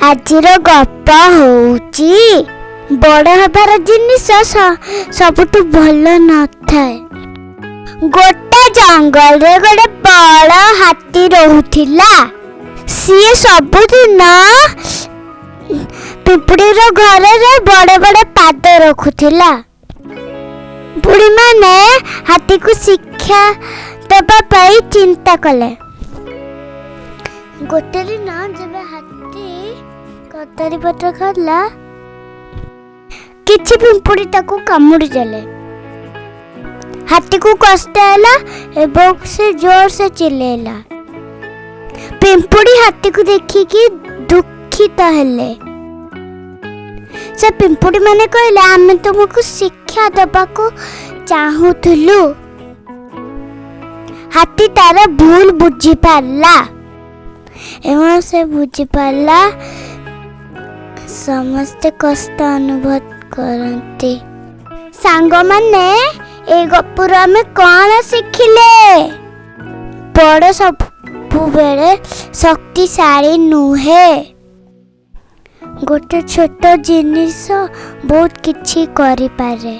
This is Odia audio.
ଆଜିର ଗପ ହଉଛି ବଡ଼ ହେବାର ଜିନିଷ ସବୁଠୁ ଭଲ ନଥାଏ। ଗୋଟେ ଜଙ୍ଗଲରେ ଗୋଟେ ବଡ଼ ହାତୀ ରହୁଥିଲା। ସିଏ ସବୁଦିନ ପିମ୍ପୁଡ଼ିର ଘରରେ ବଡ଼ ବଡ଼ ପାଦ ରଖୁଥିଲା। ପିମ୍ପୁଡ଼ିମାନେ ହାତୀକୁ ଶିକ୍ଷା ଦେବା ପାଇଁ ଚିନ୍ତା କଲେ। ଗୋଟେ ଦିନ ଯେବେ ହାତୀ କଦଳୀ ପତ୍ର ଖାଇଲା, କିଛି ପିମ୍ପୁଡ଼ି ତାକୁ କାମୁଡ଼ି ଦେଲେ। ହାତୀକୁ କଷ୍ଟ ହେଲା ଏବଂ ସେ ଜୋରସେ ଚିଲ୍ଲେଇଲା। ପିମ୍ପୁଡ଼ି ହାତୀକୁ ଦେଖିକି ଦୁଃଖିତ ହେଲେ। ସେ ପିମ୍ପୁଡ଼ି ମାନେ କହିଲେ, ଆମେ ତୁମକୁ ଶିକ୍ଷା ଦେବାକୁ ଚାହୁଁଥିଲୁ। ହାତୀ ତାର ଭୁଲ ବୁଝିପାରିଲା ଏବଂ ସେ ବୁଝିପାରିଲା ସମସ୍ତେ କଷ୍ଟ ଅନୁଭବ କରନ୍ତି। ସାଙ୍ଗମାନେ, ଏଇ ଗପରୁ ଆମେ କ'ଣ ଶିଖିଲେ? ବଡ଼ ସବୁବେଳେ ଶକ୍ତିଶାଳୀ ନୁହେଁ। ଗୋଟେ ଛୋଟ ଜିନିଷ ବହୁତ କିଛି କରିପାରେ।